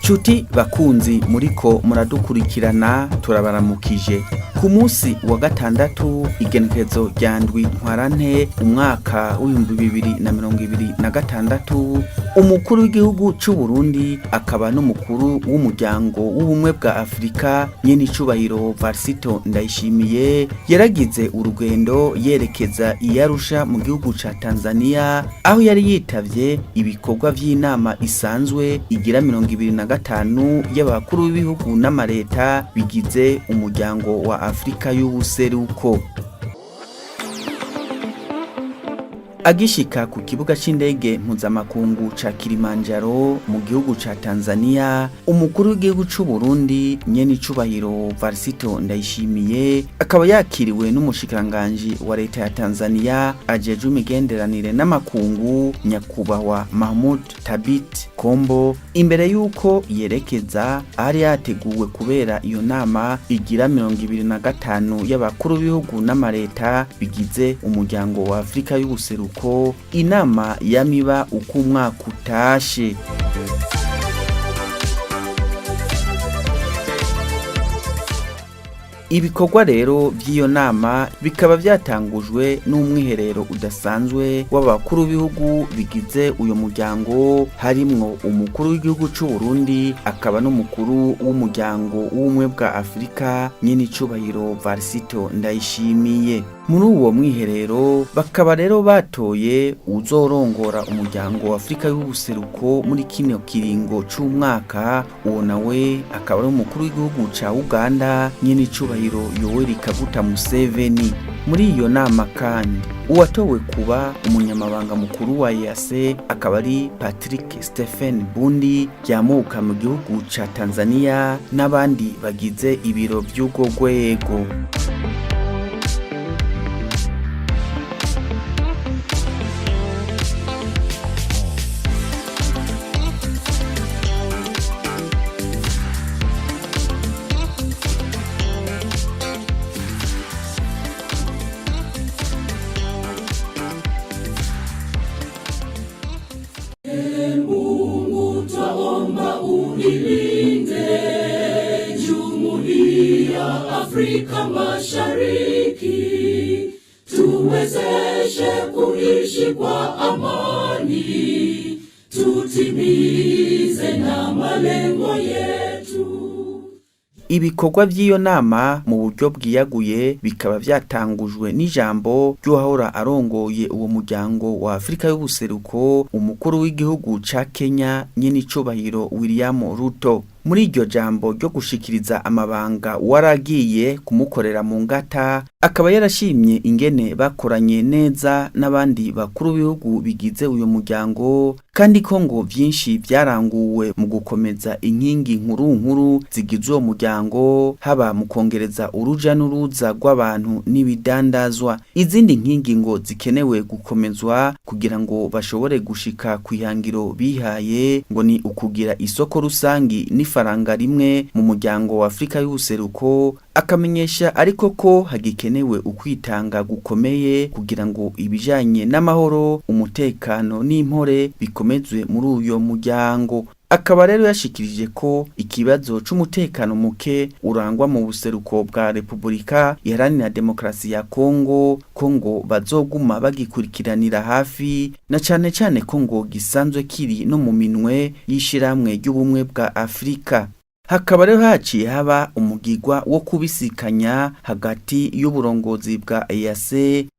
Nshuti bakunzi muriko muradukurikirana, turabaramukije. Ku munsi wa gatandatu, igenekerezo rya 7 Ntwarante umwaka w'2026, umukuru w'igihugu c'u Burundi akaba n'umukuru w'umuryango w'ubumwe bwa Afurika, nyenicubahiro Varisito Ndayishimiye, yaragize urugendo yerekeza i Arusha mu gihugu ca Tanzania, aho yari yitavye ibikorwa vy'inama isanzwe igira 25 y'abakuru b'ibihugu n'amareta bigize umuryango wa Afurika y'ubuseruko. Agishika ku kibuga c'indege mpuzamakungu ca Kilimanjaro mu gihugu ca Tanzania, umukuru w'igihugu c'u Burundi nyenicubahiro Varisito Ndayishimiye akaba yakiriwe n'umushikiranganji wa leta ya Tanzania ajejwe imigenderanire n'amakungu, nyakubahwa Mahmoud Thabit Kombo, imbere y'uko yerekeza ahari yateguwe kubera iyo nama igira 25 y'abakuru b'ibihugu n'amareta bigize umuryango wa Afurika y'ubuseruko, inama yamiba uko umwaka utashe. Ibikorwa rero vy'iyo nama bikaba vyatangujwe n'umwiherero udasanzwe w'abakuru b'ibihugu bigize uyu muryango, harimwo umukuru w'igihugu c'u Burundi akaba n'umukuru w'umuryango w'ubumwe bwa Afurika, nyenicubahiro Varisito Ndayishimiye. Muri uwo mwiherero bakaba rero batoye uzorongora umuryango wa Afurika y'ubuseruko muri kino kiringo c'umwaka, uwo nawe akaba ari umukuru w'igihugu ca Uganda, nyenicubahiro Yoweri Kaguta Museveni. Muri iyo nama kandi uwatowe kuba umunyamabanga mukuru wa EAC akaba ari Patrick Stephen Bundi yamuka mu gihugu ca Tanzania, n'abandi bagize ibiro vy'urwo rwego. Mungu twaomba uilinde Jumuiya Afrika Mashariki, tuwezeshe kuishi kwa amani, tutimize na malengo yetu. Ibikorwa vy'iyo nama mu buryo bwiyaguye bikaba vyatangujwe n'ijambo ry'uwahora arongoye uwo muryango wa Afurika y'ubuseruko, umukuru w'igihugu ca Kenya, nyenicubahiro William Ruto. Muri iryo jambo ryo gushikiriza amabanga waragiye kumukorera mu ngata, akaba yarashimye ingene bakoranye neza n'abandi bakuru b'ibihugu bigize uyu muryango, kandi ko ngo vyinshi vyaranguwe mu gukomeza inkingi nkuru nkuru zigize uwo muryango, haba mu kongereza uruja n'uruza rw'abantu n'ibidandazwa. Izindi nkingi ngo zikenewe gukomezwa kugira ngo bashobore gushika kw'ihangiro bihaye ngo ni ukugira isoko rusangi n'ifaranga rimwe mu muryango wa Afurika y'ubuseruko. Akamenyesha ariko ko hagikenewe ukwitanga gukomeye kugira ngo ibijanye n'amahoro, umutekano n'impore bikomezwe muri uyo muryango. Akaba rero yashikirije ko ikibazo c'umutekano muke urangwa mu buseruko bwa Repubulika Iharanira Demokarasi ya Kongo, ko ngo bazoguma bagikurikiranira hafi, na cane cane ko ngo gisanzwe kiri no mu minwe y'ishirahamwe ry'ubumwe bwa Afurika. Hakaba rero haciye haba umugigwa wo kubisikanya hagati y'uburongozi bwa EAC,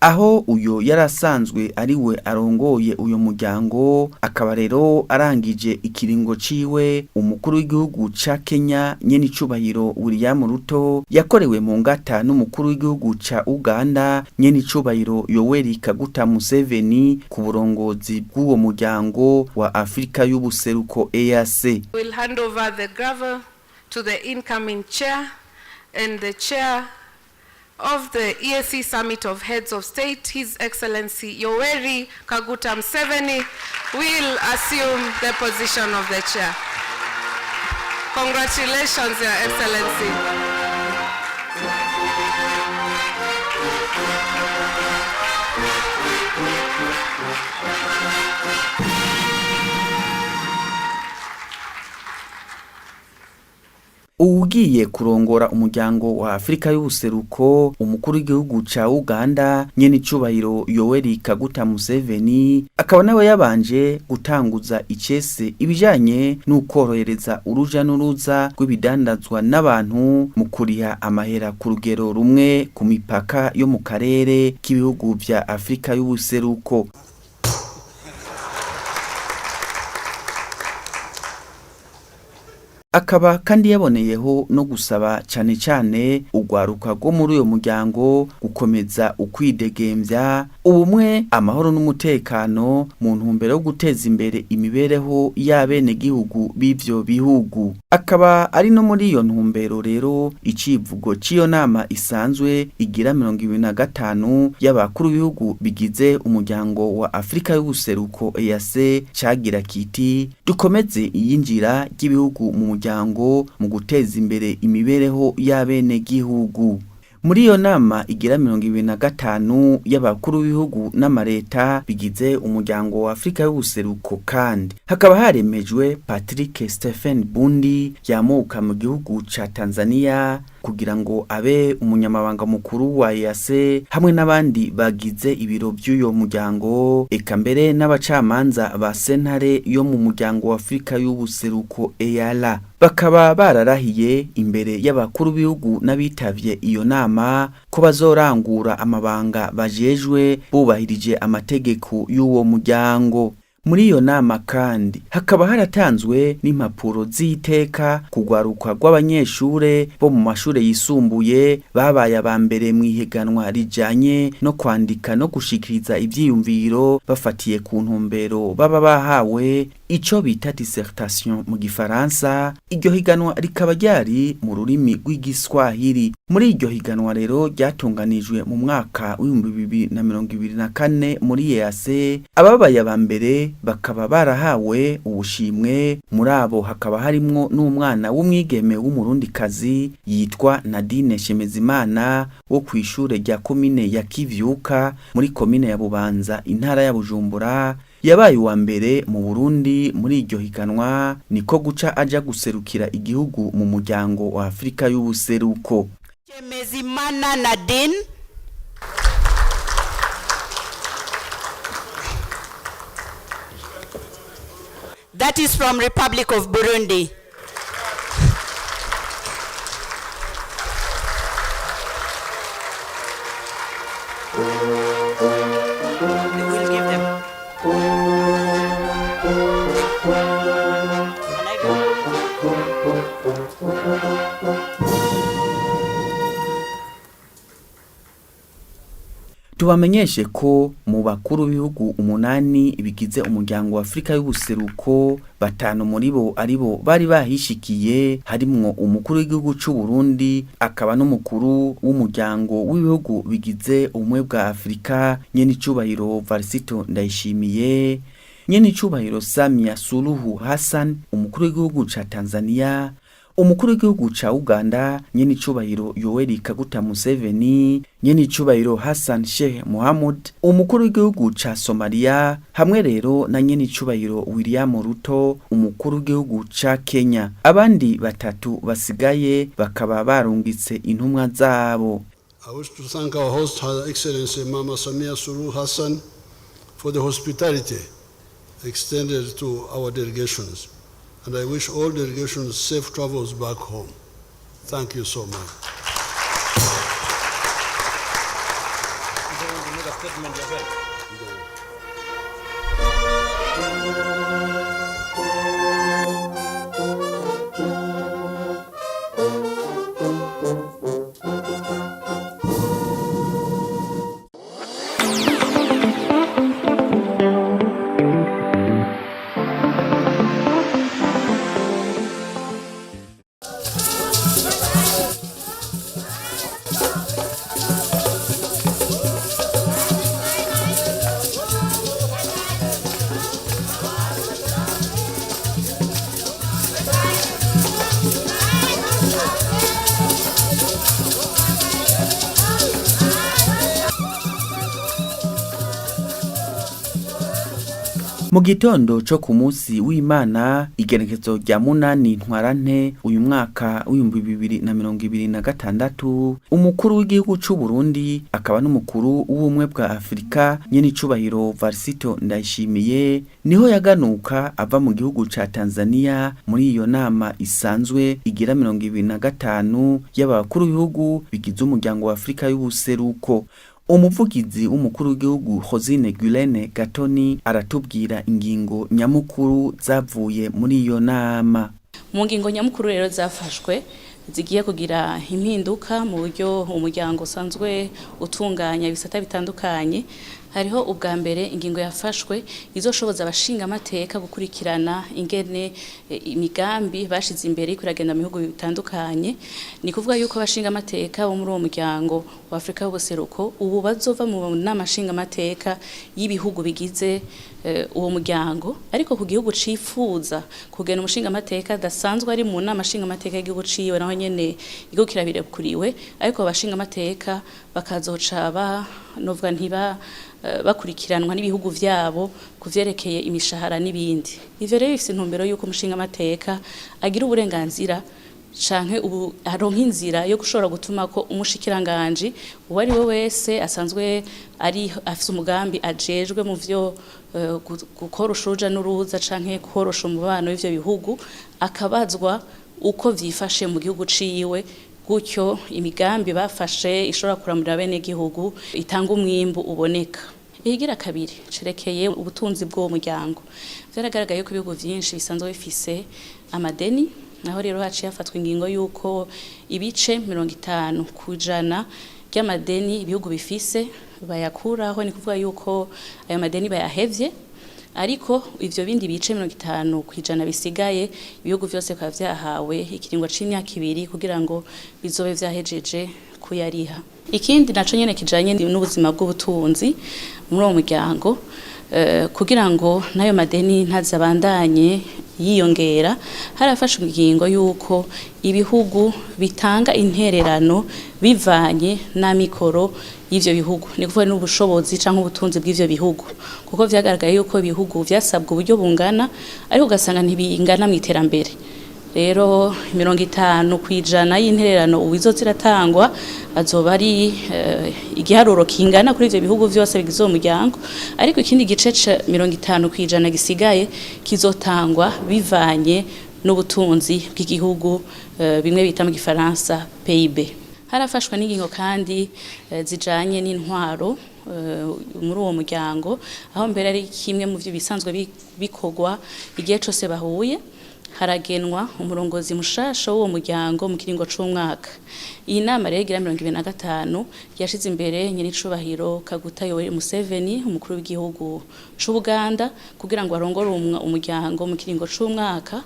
aho uyo yarasanzwe ariwe arongoye uyo muryango, akaba rero arangije ikiringo ciwe, umukuru w'igihugu ca Kenya, nyenicubahiro William Ruto, yakorewe mu ngata n'umukuru w'igihugu ca Uganda, nyenicubahiro Yoweri Kaguta Museveni, ku burongozi bw'uwo muryango wa Afurika y'ubuseruko EAC. Will hand over the gavel to the incoming chair and the chair of the EAC Summit of Heads of State, His Excellency Yoweri Kaguta Museveni, will assume the position of the chair. Congratulations, Your Excellency. Abagiye kurongora umuryango wa Afrika y'ubuseruko, umukuru w'igihugu ca Uganda nyene icubahiro Yoweri Kaguta Museveni, akaba nawe yabanje gutanguza icese ibijanye n'ukorohereza uruja n'uruza rw'ibidandazwa n'abantu mu kuriha amahera ku rugero rumwe ku mipaka yo mu karere k'ibihugu vya Afrika y'ubuseruko. Akaba kandi yaboneyeho no gusaba cane cane urwaruka rwo muri uyo muryango gukomeza ukwidegembya, ubumwe, amahoro n'umutekano mu ntumbero yo guteza imbere imibereho y'abenegihugu b'ivyo bihugu. Akaba ari no muri iyo ntumbero rero icivugo c'iyo nama isanzwe igira 25 y'abakuru b'ibihugu bigize umuryango wa Afrika y'ubuseruko EAC cagira kiti: dukomeze iyinjira ry'ibihugu mu muryango mu guteza imbere imibereho y'abenegihugu. Muri iyo nama igira 25 y'abakuru b'ibihugu n'amareta bigize umuryango wa Afrika y'ubuseruko, kandi hakaba haremejwe Patrick Stephen Bundi yamuka mu gihugu ca Tanzania kugira ngo abe umunyamabanga mukuru wa EAC hamwe n'abandi bagize ibiro by'uyo muryango, eka mbere n'abacamanza ba sentare yo mu muryango wa Afrika y'ubuseruko EALA, bakaba bararahiye imbere y'abakuru b'ibihugu n'abitavye iyo nama ko bazorangura amabanga bajejwe bubahirije amategeko y'uwo muryango. Muri iyo nama kandi hakaba haratanzwe n'impapuro z'iteka kugwaruka rw'abanyeshure bo mu mashure yisumbuye babaye aba mbere mu ihiganwa rijanye no kwandika no gushikiriza ivyiyumviro bafatiye ku ntumbero baba bahawe, ico bita dissertation mu gifaransa. Iryo higanwa rikaba ryari mu rurimi rw'igiswahili. Muri iryo higanwa rero ryatunganijwe mu mwaka w'2024 muri EAC, ababaye aba mbere bakaba barahawe ubushimwe. Muri abo hakaba harimwo n'umwana w'umwigeme w'umurundikazi yitwa Nadine Shemezimana wo kw'ishure rya komine ya Kivyuka muri komine ya Bubanza, intara ya Bujumbura, yabaye uwa mbere mu Burundi muri iryo higanwa, niko guca aja guserukira igihugu mu muryango wa Afrika y'ubuseruko. Shemezimana Nadine. That is from Republic of Burundi. We'll give them. Can I go? Tubamenyeshe ko mu bakuru b'ibihugu 8 bigize umuryango wa Afrika y'ubuseruko, 5 muri bo aribo bari bahishikiye, harimwo umukuru w'igihugu c'u Burundi akaba n'umukuru w'umuryango w'ibihugu bigize ubumwe bwa Afrika nyene icubahiro Varisito Ndayishimiye, nyene icubahiro Samia Suluhu Hassan umukuru w'igihugu ca Tanzania, umukuru w'igihugu ca Uganda nyene icubahiro Yoweri Kaguta Museveni, nyene icubahiro Hassan Sheikh Mohamud umukuru w'igihugu ca Somalia, hamwe rero na nyene icubahiro William Ruto umukuru w'igihugu ca Kenya. Abandi 3 basigaye bakaba barungitse intumwa zabo. I wish to thank our host, Her Excellency Mama Samia Suluhu Hassan, for the hospitality extended to our delegations. And I wish all delegations safe travels back home. Thank you so much. You don't want to make a statement yourself? Mu gitondo co ku munsi w'Imana, igenekezo rya 8 Ntwarante uyu mwaka w'2026, umukuru w'igihugu c'u Burundi akaba n'umukuru w'ubumwe bwa Afrika, nyenicubahiro Varisito Ndayishimiye, niho yaganuka ava mu gihugu ca Tanzania muri iyo nama isanzwe igira 25 y'abakuru b'ibihugu bigize umuryango wa Afrika y'ubuseruko. Umuvugizi w'umukuru w'igihugu Rosine Gulene Gatoni aratubwira ingingo nyamukuru zavuye muri iyo nama. Mu ngingo nyamukuru rero zafashwe zigiye kugira impinduka mu buryo umuryango usanzwe utunganya ibisata bitandukanye, hariho ubwa mbere ingingo yafashwe izoshoboza abashingamateka gukurikirana ingene imigambi bashize imbere iriko iragenda mu bihugu bitandukanye. Ni kuvuga yuko abashingamateka bo muri uwo muryango wa Afrika y'ubuseruko ubu bazova mu nama nshingamateka y'ibihugu bigize uwo muryango, ariko ku gihugu cifuza kugena umushingamateka adasanzwe ari mu nama nshingamateka y'igihugu ciwe, naho nyene igihugu kirabirekuriwe, ariko abashingamateka bakazoca ba novuga ntiba bakurikiranwa n'ibihugu vyabo kuvyerekeye imishahara n'ibindi. Ivyo rero bifise intumbero yuko umushingamateka agira uburenganzira canke ubu aronka inzira yo gushobora gutuma ko umushikiranganji uwo ari we wese asanzwe ari afise umugambi ajejwe mu vyo gukorosha uruja n'uruza canke korosha umubano w'ivyo bihugu, akabazwa uko vyifashe mu gihugu ciwe, gutyo imigambi bafashe ishobora kuramurira bene gihugu itanga umwimbu uboneka. Ihigira kabiri cerekeye ubutunzi bw'uwo muryango. Vyaragaragaye ko ibihugu vyinshi bisanzwe bifise amadeni, naho rero haciye hafatwa ingingo y'uko ibice 50% ry'amadeni ibihugu bifise bayakuraho, ni kuvuga yuko ayo madeni bayahevye, ariko ivyo bindi bice 50% bisigaye ibihugu vyose bikaba vyahawe ikiringo c'imyaka 2 kugira ngo bizobe vyahejeje kuyariha. Ikindi naco nyene kijanye n'ubuzima bw'ubutunzi muri uwo muryango, kugira ngo n'ayo madeni ntazabandanye yiyongera, harafashwe ingingo y'uko ibihugu bitanga intererano bivanye n'amikoro y'ivyo bihugu, ni kuvuga n'ubushobozi canke ubutunzi bw'ivyo bihugu, kuko vyagaragaye yuko ibihugu vyasabwa uburyo bungana ariko ugasanga ntibingana mu iterambere. Rero 50% y'intererano ubu ziratangwa azoba ari igiharuro kingana kuri ivyo bihugu vyose bigize uwo muryango, ariko ikindi gice ca 50% gisigaye kizotangwa bivanye n'ubutunzi bw'igihugu, bimwe bita mu gifaransa PIB. Harafashwe n'ingingo kandi zijanye n'intwaro muri uwo muryango, aho mbere ari kimwe mu vyo bisanzwe bikorwa igihe cose bahuye, haragenwa umurongozi mushasha w'uwo muryango mu kiringo c'umwaka. Iyi nama rero igira 25 yashize imbere nyenicubahiro Kaguta Yoweri Museveni, umukuru w'igihugu c'Ubuganda, kugira ngo arongore umuryango mu kiringo c'umwaka.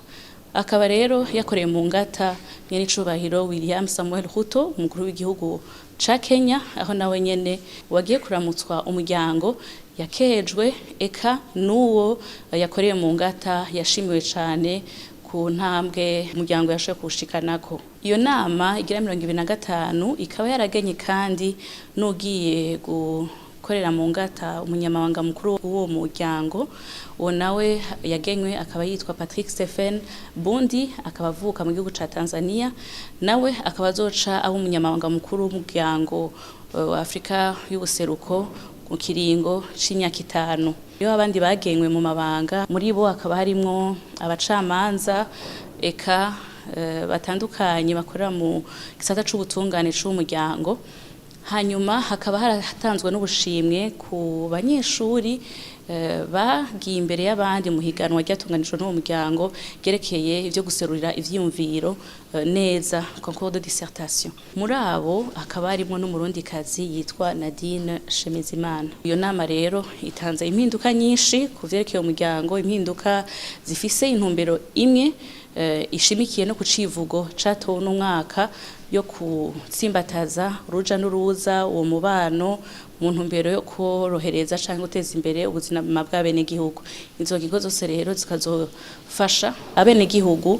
Akaba rero yakoreye mu ngata nyenicubahiro William Samuel Ruto, umukuru w'igihugu ca Kenya, aho nawe nyene wagiye kuramutswa umuryango yakejwe, eka n'uwo yakoreye mu ngata yashimiwe cane ku ntambwe umuryango yashoboye kuwushikanako. Iyo nama igira 25 ikaba yaragenye kandi n'ugiye gukorera mu ngata umunyamabanga mukuru w'uwo muryango, uwo nawe yagenywe akaba yitwa Patrick Stephen Bundi, akaba avuka mu gihugu ca Tanzania, nawe akaba azoca aba umunyamabanga mukuru w'umuryango wa Afrika y'ubuseruko mu kiringo c'imyaka 5. Iyo abandi bagenywe mu mabanga muri bo hakaba harimwo abacamanza eka batandukanye bakorera mu gisata c'ubutungane c'umuryango. Hanyuma hakaba haratanzwe n'ubushimwe ku banyeshuri bagiye imbere y'abandi mu higanwa ryatunganijwe n'uwo muryango ryerekeye ivyo guserurira ivyiyumviro neza, concours de dissertation. Muri abo hakaba harimwo n'umurundikazi yitwa Nadine Shemezimana. Iyo nama rero itanze impinduka nyinshi ku vyerekeye umuryango, impinduka zifise intumbero imwe ishimikiye no ku civugo catowe n'umwaka yo kutsimbataza uruja n'uruza, uwo mubano mu ntumbero yo korohereza canke guteza imbere ubuzima bw'abenegihugu. Izo ngingo zose rero zikazofasha abenegihugu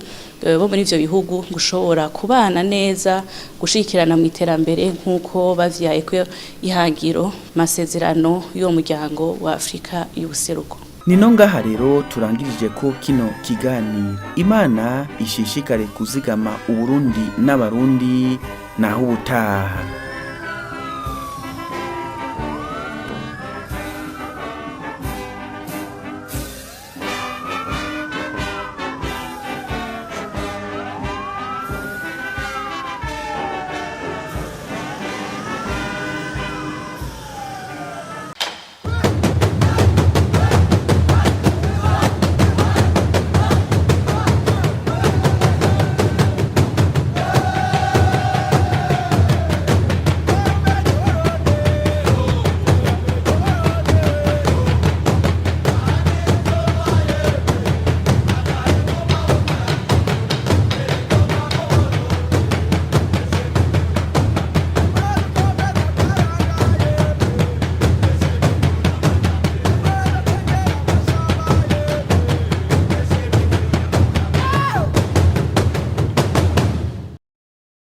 bo muri ivyo bihugu gushobora kubana neza, gushigikirana mu iterambere nk'uko bavyaye ko ihangiro masezerano y'uwo muryango wa Afrika y'ubuseruko. Nino ngaha rero turangirije ko kino kiganiro. Imana ishishikare kuzigama Uburundi n'Abarundi, naho ubutaha.